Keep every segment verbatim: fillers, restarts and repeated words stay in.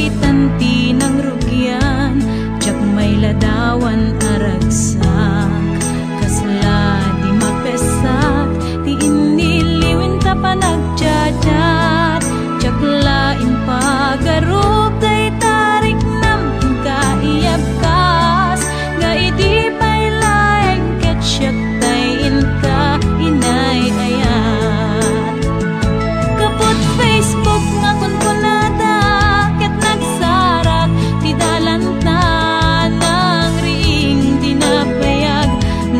Itan ti nangrugian, diak mailadawan a ragsak. Kasla di mapessak ti innilliwenta panagchat-chat. Diak la impagarup dayta riknam inka iyabkas, nga idi pay laeng ket siak tay inka inay-ayat. Gapu iti Facebook nga kunkunada ket nagsarak ti dalanta, nangriing ti nabayag,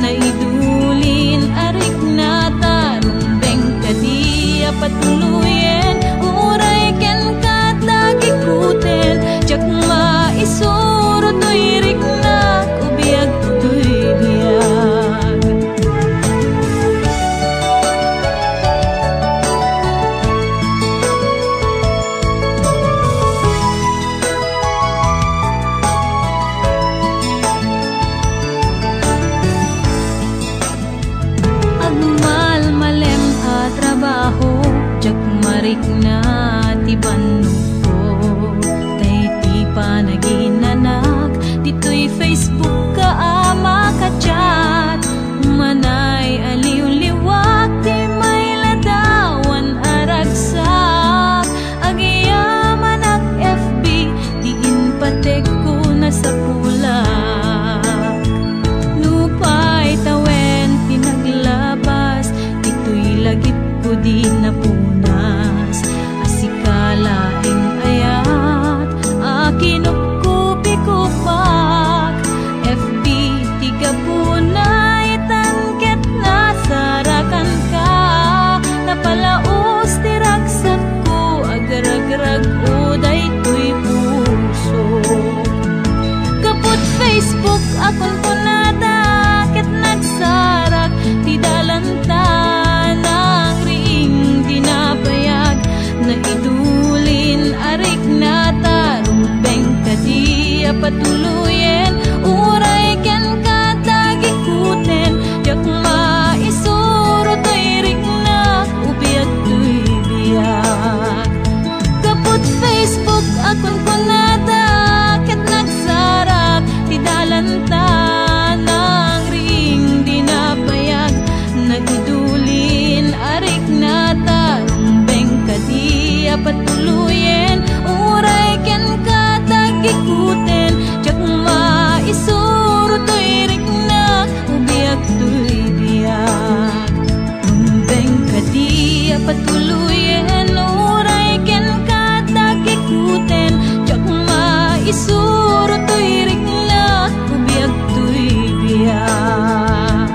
naidulin a riknata, rumbeng kadi a patuloyen, uray kenka dagikuten, diak maisuro toy riknak, ubiag toy biag. Agmalmalem a trabaho, diak marikna ti bannogko. Tay ti panaginanak, ditoy Facebook ka a makachat. Manay a liwliwak ti mailadawan a ragsak. Agyamanak F B, diin patekko nasapulak. Nupay tawen ti naglabas, ditoy lagipko di napunas. A sika laeng ayat a kinupkupikupak. F B ti gapuna itan ket nasarakanka. Napalaus ti ragsakko, agragrag-o daytoy puso. Gapu iti Facebook a kunkunada ket nagsarak ti dalanta, nangriing ti nabayag, naidulin a riknata, rumbeng kadi a patuloyen, uray kenka dagikuten, diak maisuro toy riknak, ubiag toy biag. Gapu iti Facebook a kunkunada ket nagsarak ti dalanta, nangriing ti nabayag, naidulin a riknata, rumbeng kadi a patuloyen, uray kenka dagikuten, diak maisuro toy riknak, ubiag toy biag. Rumbeng kadi a patuloyen, uray kenka dagikuten, diak maisuro toy riknak, ubiag toy biag.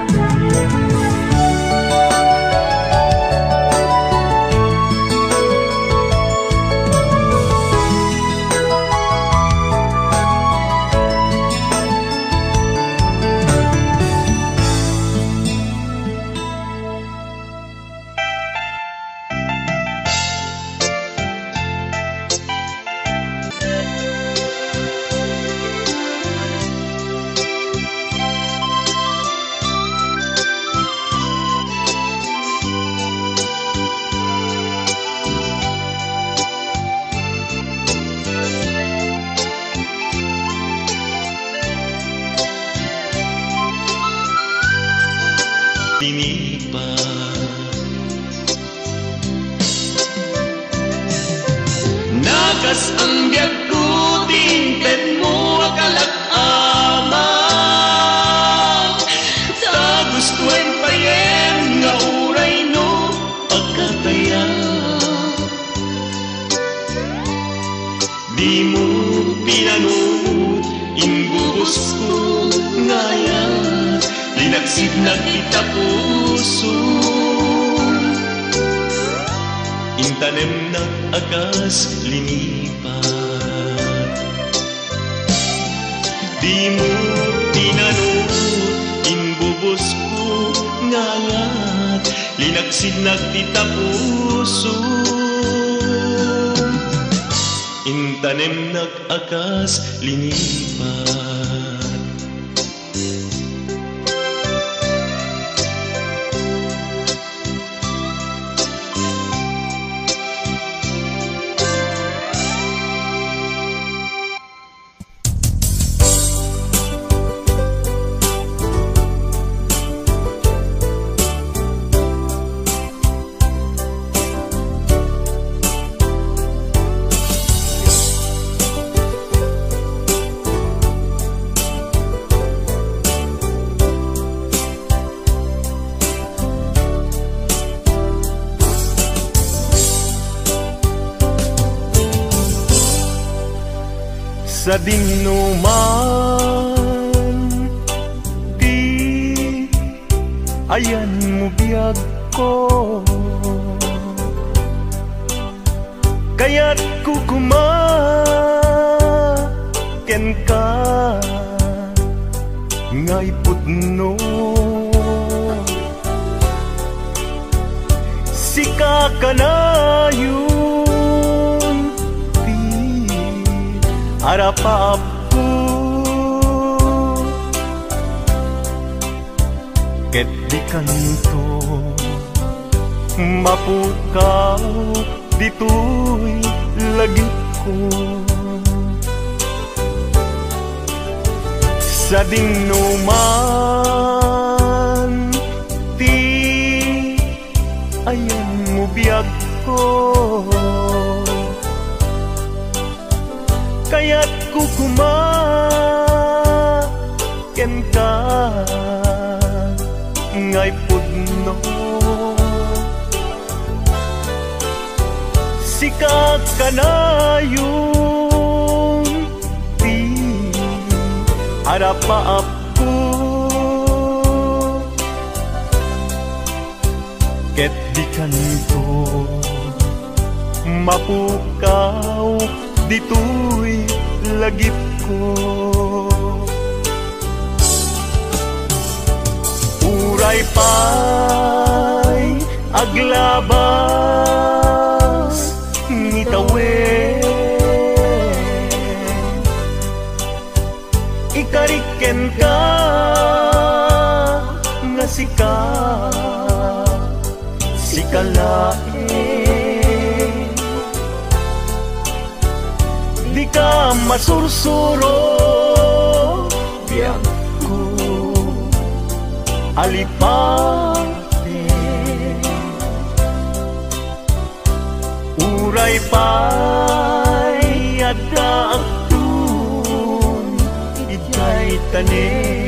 Linipat. Nakas-an biagko ti intedmo a kalak-amak. Ta gustoem payen nga uray no pagkatayak. Dimo pinanut, imbubosko nga ayat, linaksidnak ti tapusom. Intanemnak a kas linipat. Dimo pinanut, imbubosko nga ayat, linaksidnak ti tapusom. Intanemnak a kas linipat. Sadingno man ti ayanmo biagko, kayatko koma kenka nga ipudno. Sika kanayon ti arapaapko, ket dikanto mapukaw ditoy lagipko. Sadingno man ti ayanmo biagko, kayatko koma kenka nga ipudno. Sika kanayon ti arapaapko, ket dikanto mapukaw ditoy lagipko. Uray pay aglabas ngitawen, ikarik kenka nga sika, sika laeng. Dika masursuro, biagko, alipate. Uray pay adda agtun idiay tanem.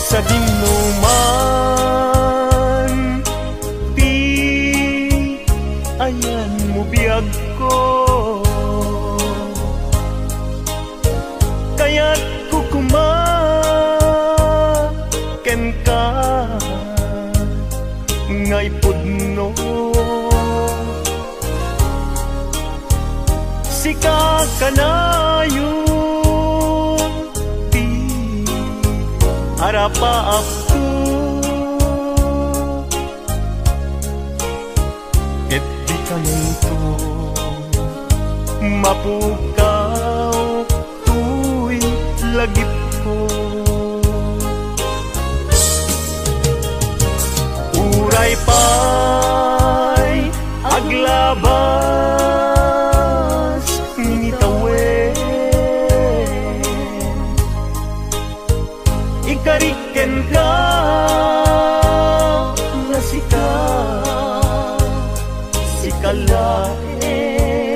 Sadingno man ti ayanmo biagko, kayatko koma kenka nga ipudno. Sika kanayon ti arapaapko, ket dikanto mapukaw toy lagipko. Uray pay aglabas ngitawen, ikarik kenka nga sika, sika laeng.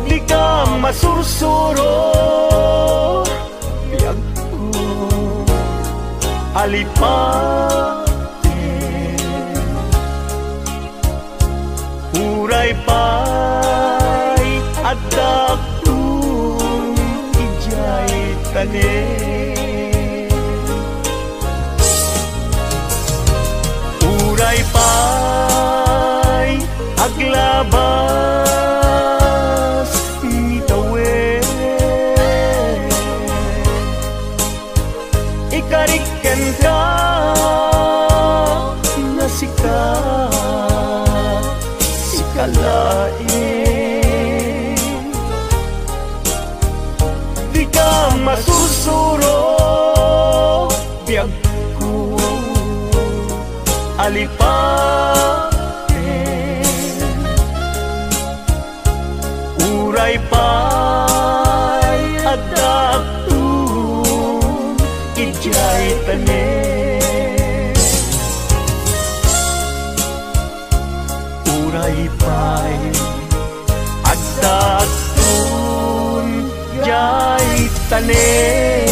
Dika masursuro, biagko, alipate. Uray pay adda agtun idiay tanem. Uray pay aglabas ngitawen, ikarik kenka Lipaten, uray pay adda agtun idiay tanem. Uray pay adda agtun idiay tanem.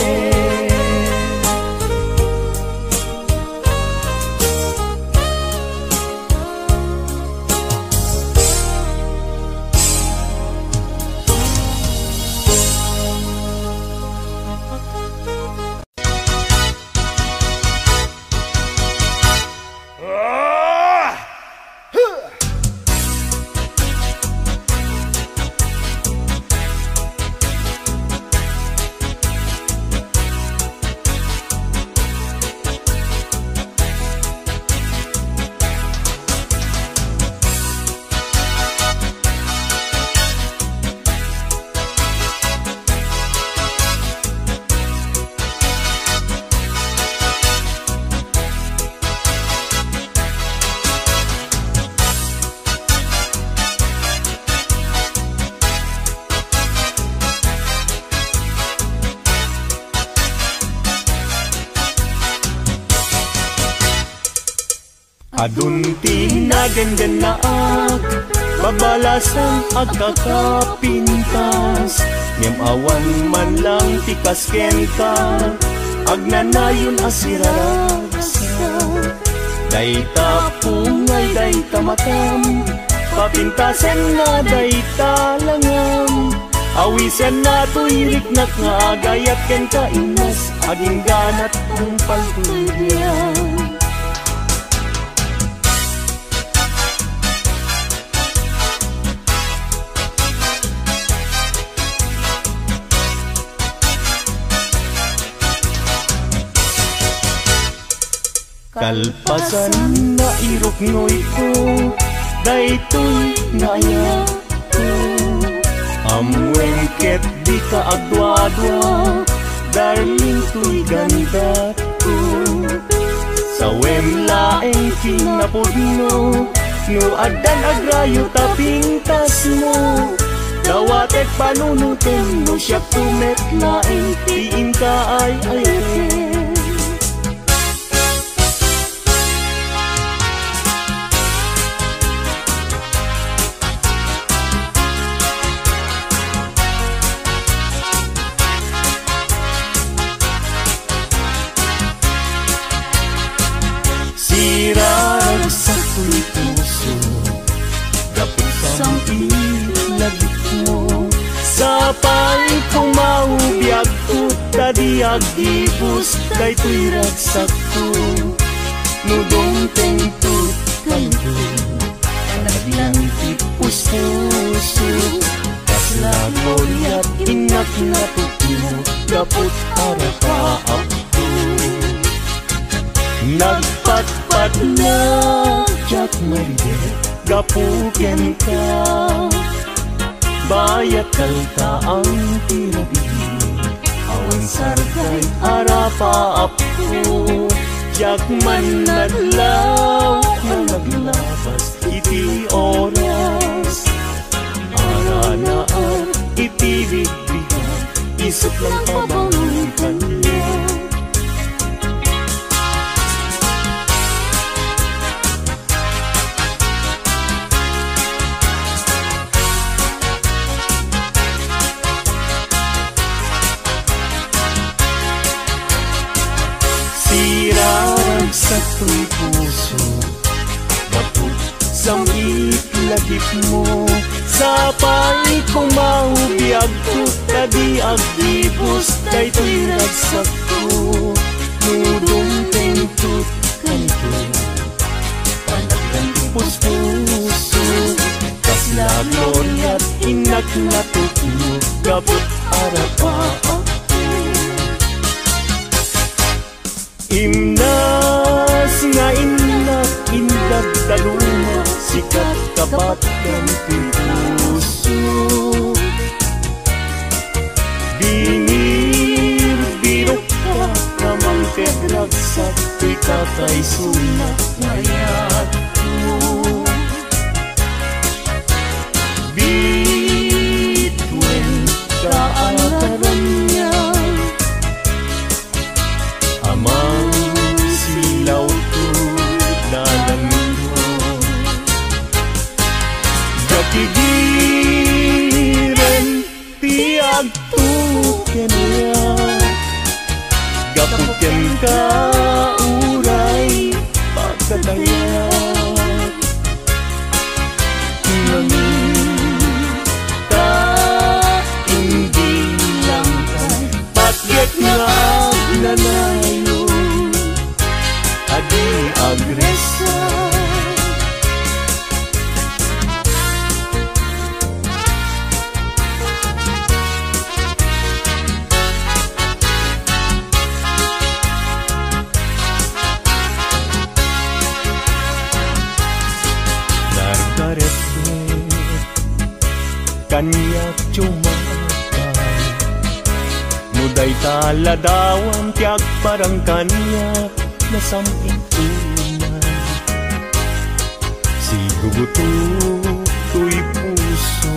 Adun ti nagengennaak, babalasan agkakapintas, ngem awan man lang ti kas kenka, agnanayon a siraragsak. Dayta pungay, dayta matam, papintasenna dayta langam. Awisenna toy riknak nga agayat kenka, Inas, agingganat tungpal toy biag. Kalpasan nga iruknoyko, daytoy nga ayatko. Ammoen ket dika agduadua, darling, toy gandat. Sawem laeng kinapudno, no addan agrayo ta pintasmo. Dawatek panunotem no siakto met laeng ti inka ay-ayaten. Siraragsak toy puso, gapu sam-it lagipmo. Sapay koma biagko ta di agdibus daytoy ragsakko. No dumteng tutkayo, panagbian ti puspuso. Kasla gloriat innak natukmo, gaput arapaapko. Nagpatpatna diak maridek gapu kenka. Bayat kaltaang ti rabii, awan sarday arapaapko. Diak man nadlaw nga naglabas iti oras. Aranaak iti bigbigak, isut lang pabangon kaniak. Siraragsak toy puso, gapu sam-it lagipmo. Sapay koma biagko ta di agdibus daytoy ragsakko. No dumteng tutkayo, panagbian ti puspuso. Kasla gloriat innak natukmo, gaput arapaapko. Imnas nga innak, indagdaluma, sikat kapat ken ti puso. Binirbirokka, nga mangted ragsak toy Kakaisunak nga yatko. Bituen kaagaranna, Amang silawto dalanko. Gakigiren ti agtuken aya, gapu kenka uray pagkataya. Ngem ta indilang patgek nga agnanayon a di agresap. Nardaretdet kaniak diay umapay. No dayta a ladawan ti agparang kaniak, nasam-it unay. Sigugutok toy puso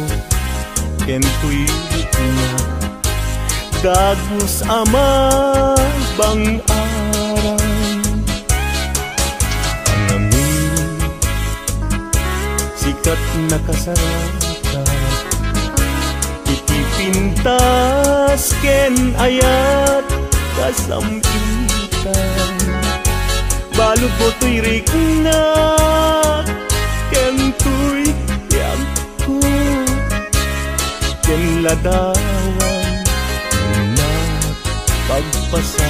ken toy rikna. Dagus a mabang-aran. Ngamin, sika ti nakasarakan iti pintas ken ayat kasam-itan. Baludmo toy rikna ken toy biag ko ken ladawan nga pagpasagan.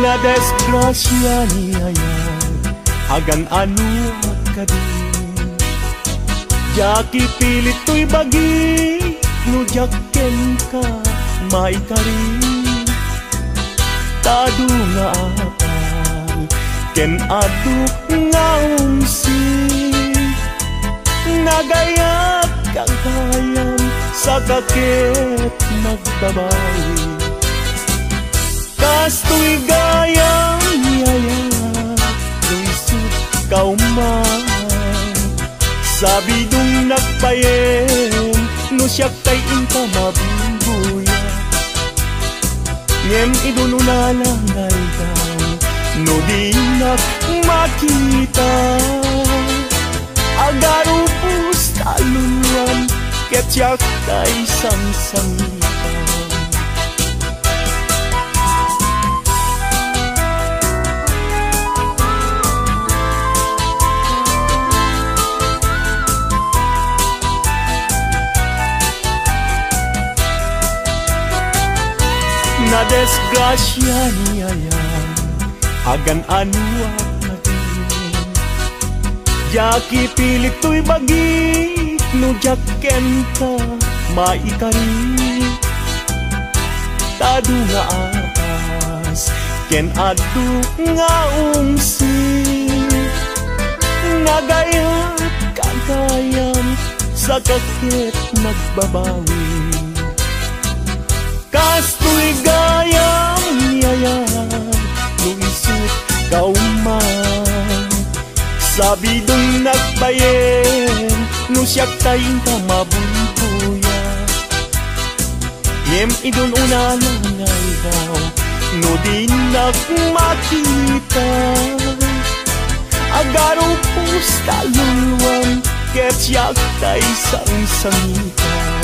Nadisgrasia ni aya, agan-anoak kadi. Diak ipilit toy bagi, no diak kenka maikari. Ta adu nga apal ken adu nga ungsi, nagayat gagayan, saka ket nagbabawi. Kastoy gayam, yaya, no isut ka man. Sabidongnak payen no siak tay inka mabuybuya. Ngem idun unana nga aldaw, no dinak makita, agarupos ta alluan ket siak tay sangsangitan. Nadisgrasia ni aya, agan-anoak kadi. Diak ipilit toy bagi, no diak kenka maikari. Ta adu nga apas ken adu nga ungsi, nagayat gagayam, saka ket nagbabawi. Kastoy gayam, yaya, no isut ka man. Sabidongnak payen no siak tay inka mabuybuya. Ngem idun unana nga aldaw, no dinak makita, agarupos ta alluan ket siak tay sangsangitan.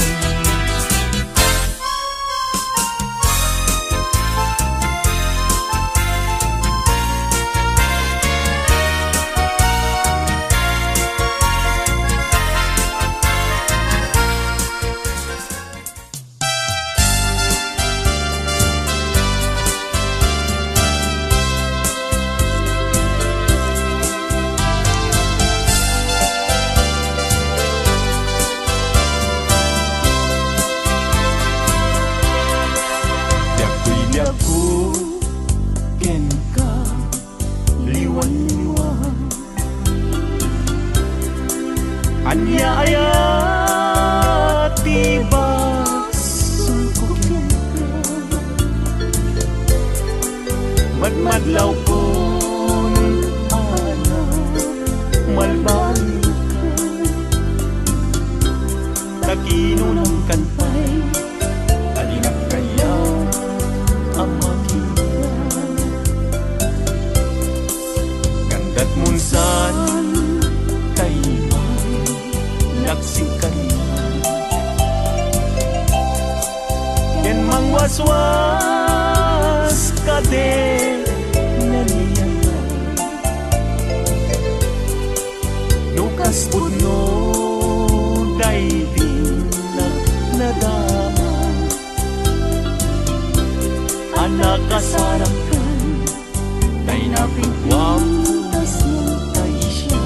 Madmadlawkon, anak, malbalika. Ta kinunam kan pay, a dinak kayat a makita. Ngem datmon san kay may naksikan. Ken mangwaswas kadi nanian. No kas pudno daydi nadama a nakasarakan, tay napintas tay siya.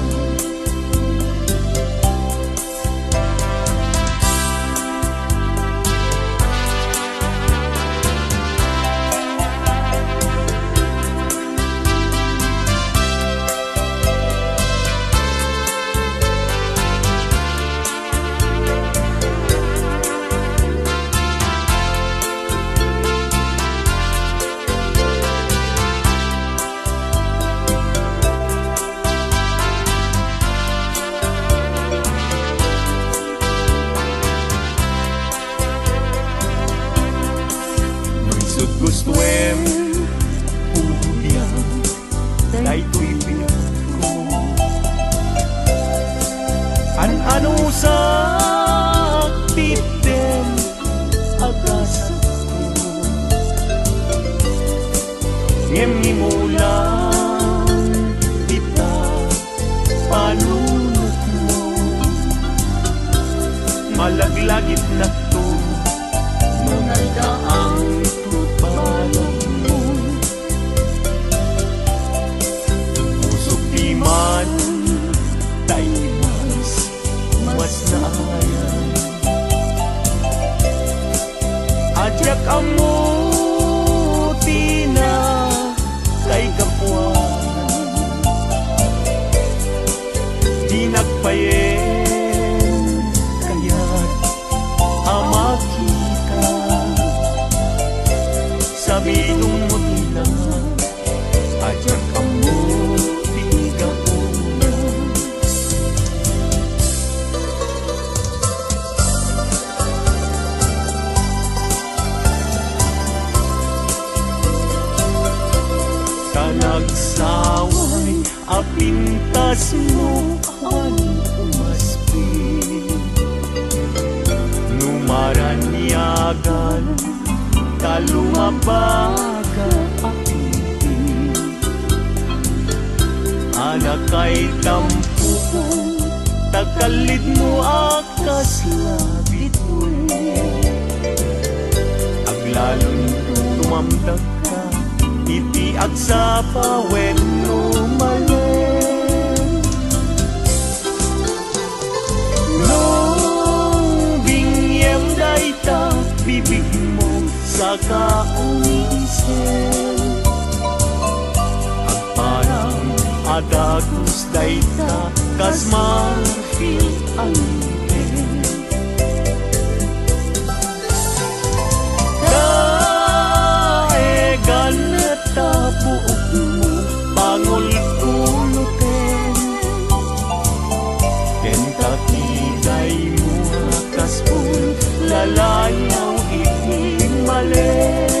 No isut' gustoem, uliam daytoy biagko. An-anusak ti dem a gasatko. Ngem imulang dita panunotmo. Malaglagipnakto no nagdaangto balagmo. Pusok ti man, tay mas, mas naayan. A diak ammo ti na kay gapuan. Dinak payen kayat a makita. Sabidongmo ti langa, a diak ammo ti gapuna. Ta nagsaway a pintasmo awan umaspi. No maraniagan ta lumabaga a pipi. Anakay tampukon, ta kallidmo a kasla bituen. Aglalon tumamdakka iti agsapa wenno malen. No binngem dayta bibigmo, saka umisem. Agparang a dagus dayta kas marfil a ngipin. Daegan ta buokmo, pangulkuloten. Ken ta ti daymo a kas-on, lalayaw iti malen.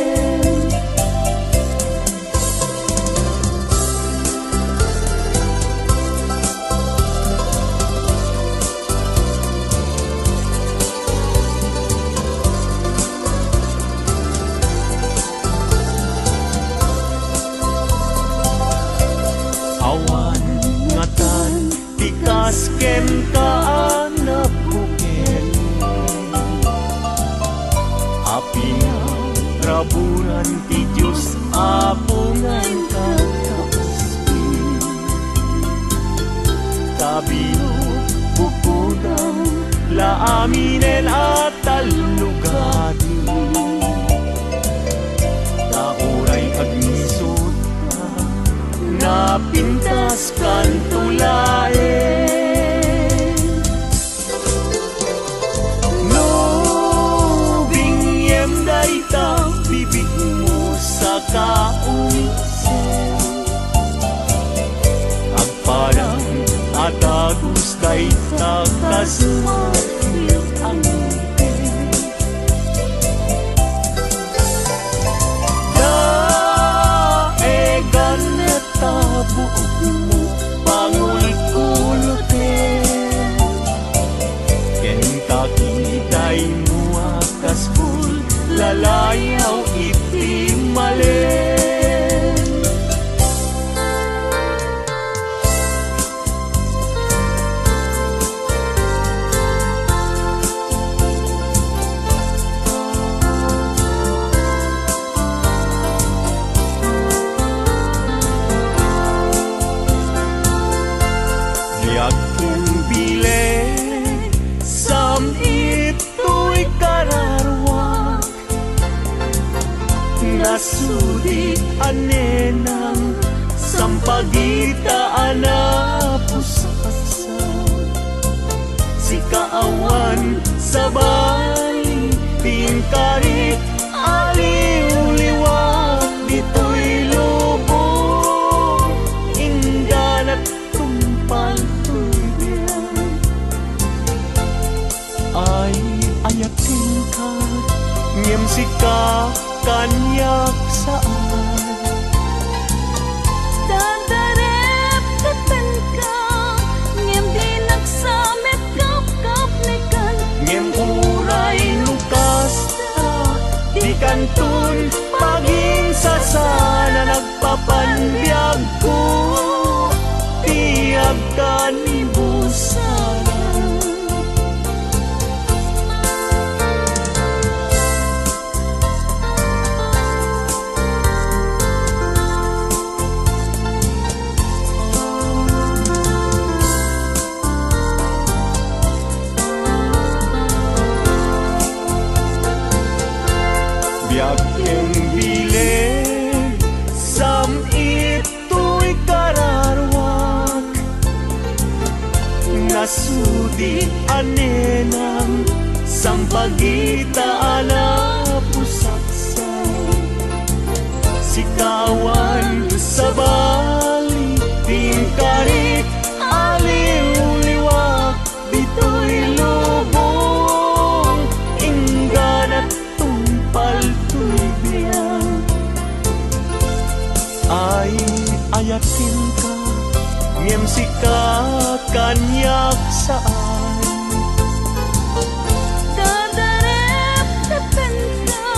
Awan ngatan ti kas kenka a nabukel. A pinaraburan ti Dios Apo nga inka kaaspi. Ta binukbukodam la aminen a tallugadim. Ta uray agnisotka, napintaskanto laeng. No binngem dayta bibigmo, saka umisem. Sumarpil ang ngipin. Daegan ta buokmo, pangulkuloten. Ken ta kitaenmo a kasbul, lalayaw iti malem. Biag ken bileg, sam-it toy kararuak. Nasudi a nenang, sampagita a napusaksa. Sika awan sabali, ti inkari a liwliwa ditoy lubong, ingganat tungpal toy biag. Ay, ayatenka, ngem sika kaniak saan. Dadarep kenka, ngem dinak sa mekapkapnekan. Ngem uray no kasta, dikanton paginsasana, nagpapanbiagko ti agkanibusanan. Biag ken bileg, sam-it toy kararuak. Nasudi a nenang, sampagita a napusaksa. Sika awan sabali, ti inkari a liwliwa ditoy lubong, ingganat tungpal toy biag. Ay, ayatenka, ngem sika kaniak saan. Dadarep kenka,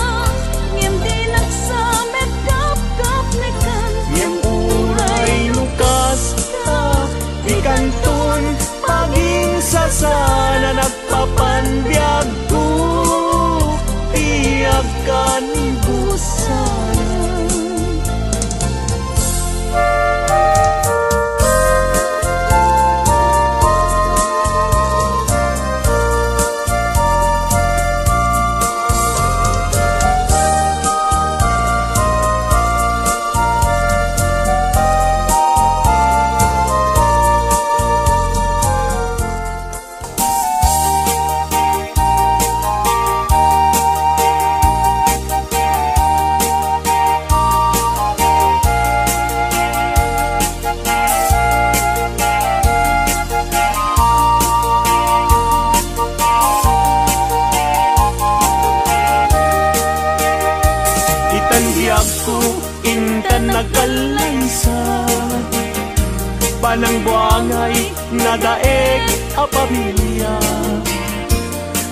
ngem dinak sa mekapkapnekan. Ngem uray no kasta, dikanton paginsasana, nagpapanbiagko ti agkanibusanan. Itan biagko, intan nagkallaysa, panangbuangay nadaeg a pamilia.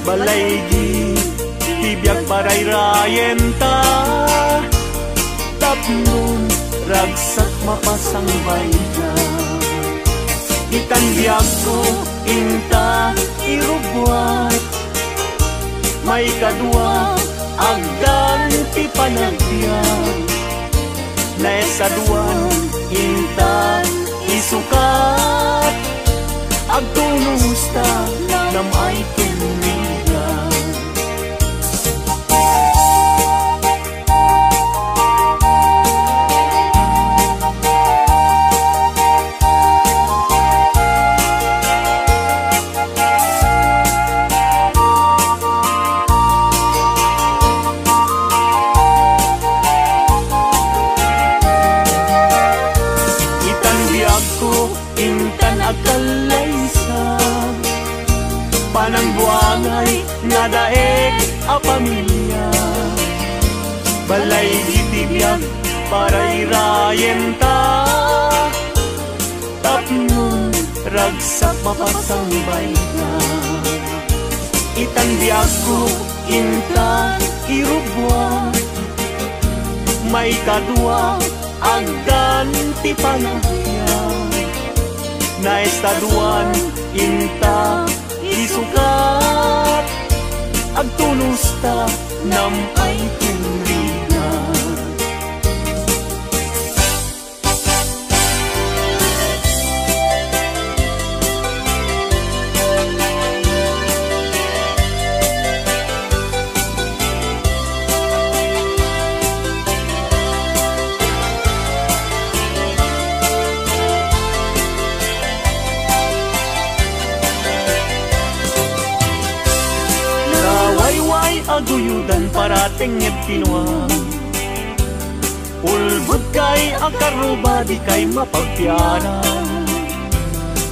Balaygi ti biag parayrayenta, tapno ragsak mapasangbayda. Itan biagko, inta irubbuat, maikadua, agdan ti panagbiag. Naesaduan, inta isukat, agtunos ta nam-ay ken rigat. Itan biagko, intan agkallaysa, pamilia. Balay iti biag parayrayenta, tapno ragsak mapasangbayda. Itan biagko inta irubbuak, maikadua agdan ti panakiak. Naestaduan inta isukat, agtunosta nampay ken rigat. Nawayway a guyodan, paratengnged ti nuam. Ulbodkay a karruba, dikay mapagpiara.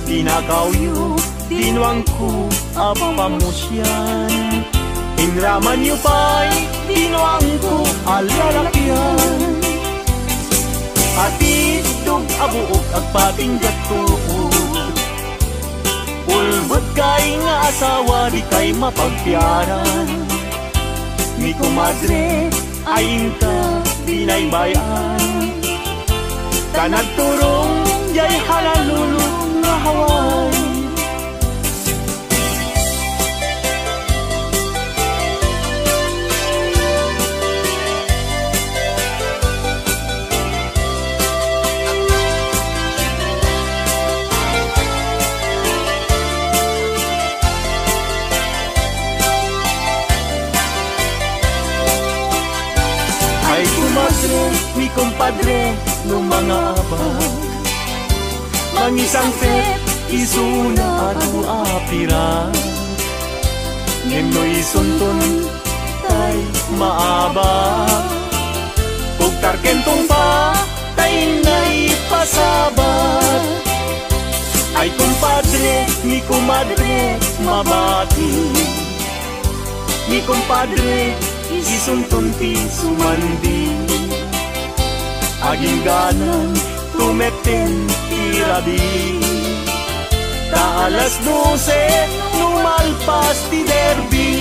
Dinakawyo ti nuangko a pamusian. Inramanyo pay ti nuangko a lalakian. Atiddog a buok, agpatingga tuod. Ulbodkay nga asawa, dikay mapagpiaran. Ni komadre, ay inka binaybay-an. Ta nagturong jay Honolulu nga Hawaii. Ay, komadre, ni kompadre, no mangabak, mangisangpet isuna adu a pirak. Ngem no isunton tay maabak, ugtar ken tungpa tay naipasabat. Ay, kompadre, ni komadre, mabati. Ni kompadre, isunton ti sumandi. Agingganan tumetten ti rabii. Ta alas dose no malpas ti derby.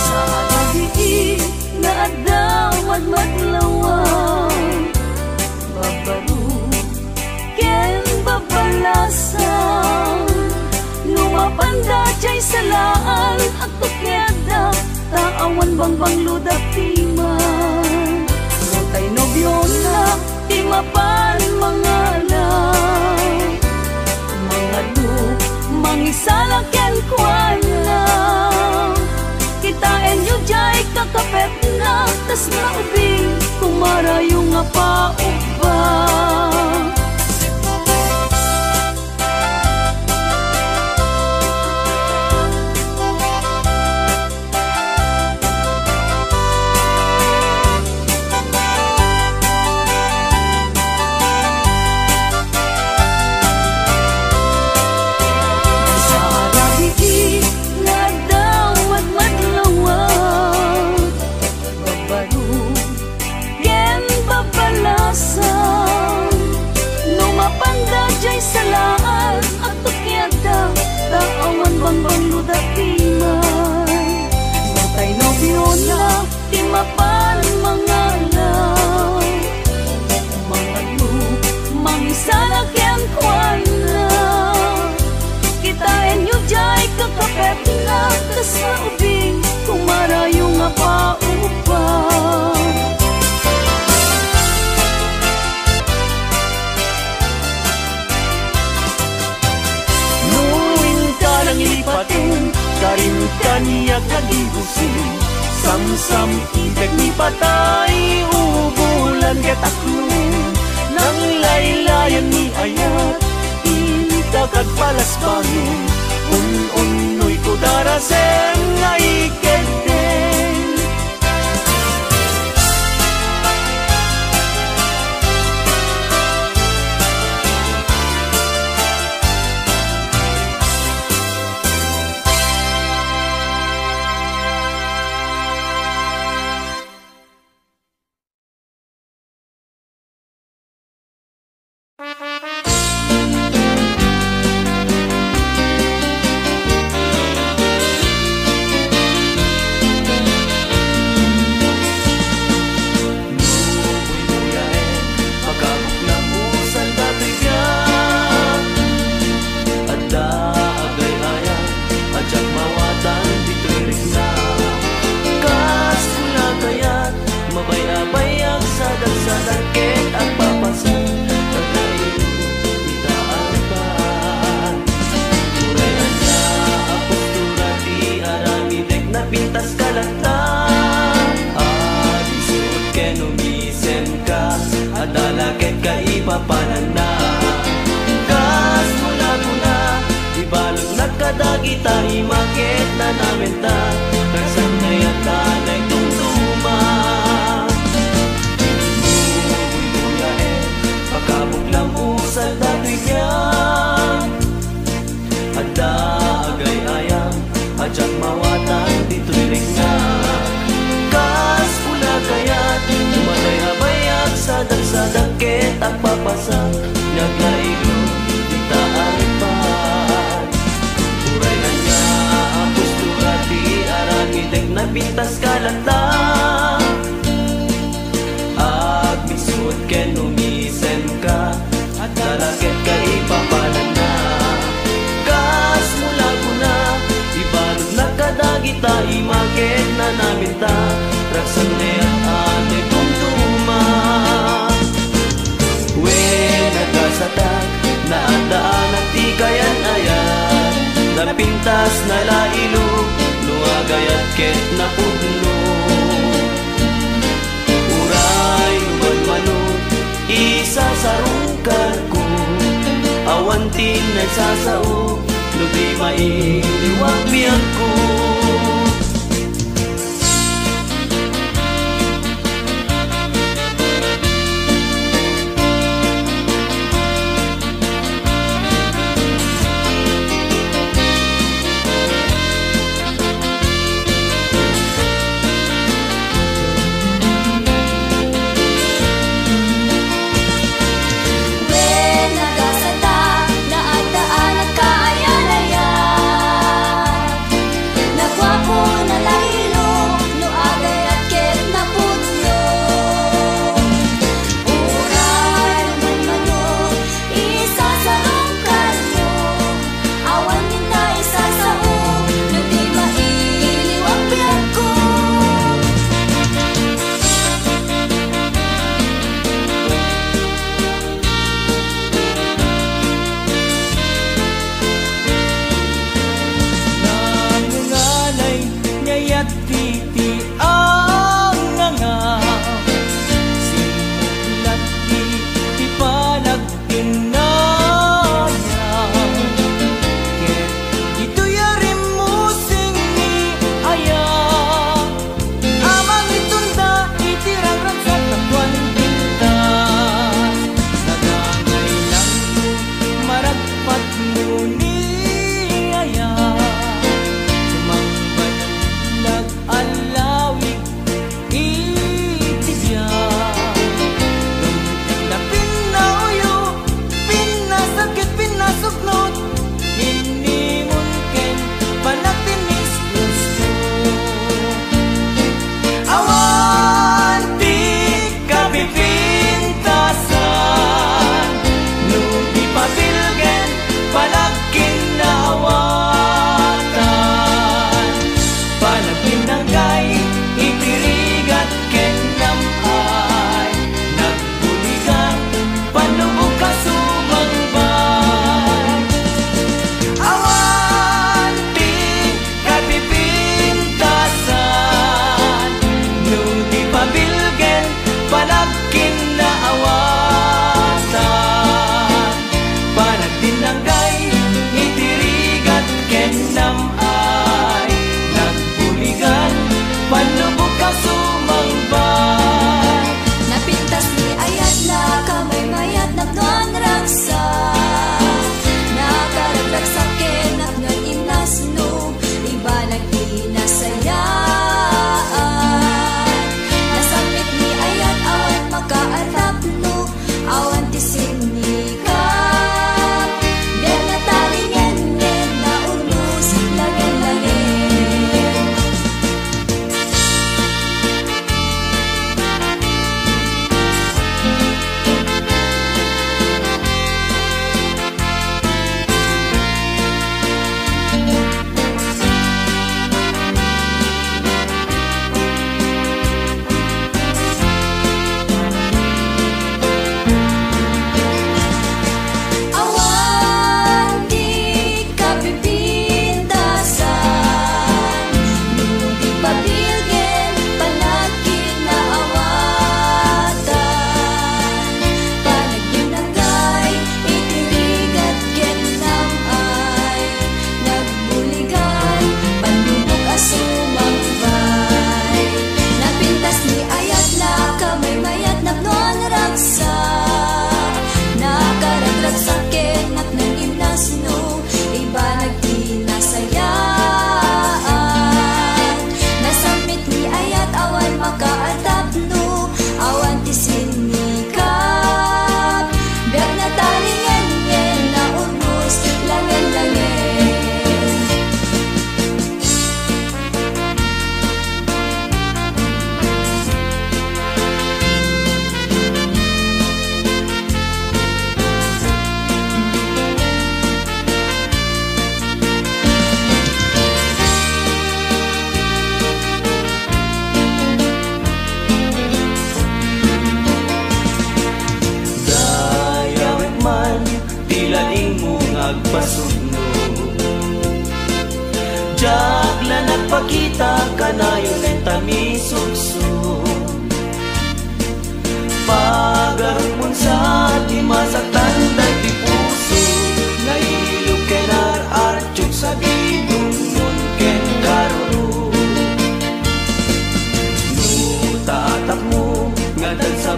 Sa rabii nga adda madmadlawan, babaro ken babalasan. No mapanda jay salaan, agtukiadda, ta awan bangbanglo dati man. No tay nobiona ti mapan mangala, mangadu, mangisala kenkuana. Kitaenyo jay kakapetna, tas maubing kumarayo nga paubba. Sa rabii nga adda madmadlawan, babaro ken babalasan. No mapanda jay salaan, agtukiadda, ta awan bangbanglo dati man. No tay nobiona ti mapan mangala, mangadu, mangisala kenkuana. Kitaenyo jay kakapetna, kas maubing kumarayo nga paubba. No inka nanglipaten, karin kaniak nagibusen. Samsam-itek ni patay, ubulan ket akloen. Nanglaylayan ni ayat, inka kagpalasbangen. Unnoy ko darasem nga ikeddeng. Adda agay-ayam a diak mawatan ditoy rikna. Kas pula kayat, mabay-abayak, sadak-sadak ket agpapasak, aglaing ita a rikna. Uray ania a postura ti aramidek, napintas ka latta. Agisuot ken umisemka, adda la ket kaipapananna. Kas kunakuna, ibaludnak kadagita ima ket nanamenta, ragsakna yat a naitumtuma. Buybuyaen, pakabuklam usal datoy biag. Adda agay-ayam a diak mawatan ditoy rikna. Kas pula kayat, umatay-abayak, sadak-sadak ket agpapasak, nga aglaing ita a rikna. Uray ania a postura ti aramidek, napintas ka latta. Agmisuot ken umisemka, adda la ket kaipapananna. Kas kunakuna, ibaludnak kadagita ima ket nanamenta, ragsakna yat a naitumtuma. Wen, nagasatak, naaddaanak ti kayan-ayat, napintas, nalailog, no agayat ket napudno. Uray no manmano, isasarungkarko, awan ti naisasao, no di mailiwak biagko. Wen, nagasata, naaddaan a kaayan-ayan.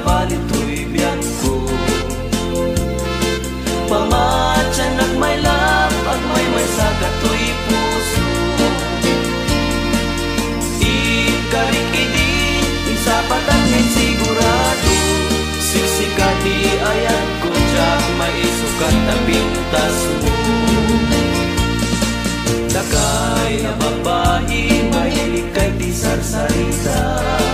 Palitoy biangko. Pamatianak, my love, agmaymaysa ka toy puso. Ikarik idi, insapatak nga sigurado. Siksika ti ayatko, diak maisukat a pintasmo. Dakay a babbai, mailikkay ti sarsarita.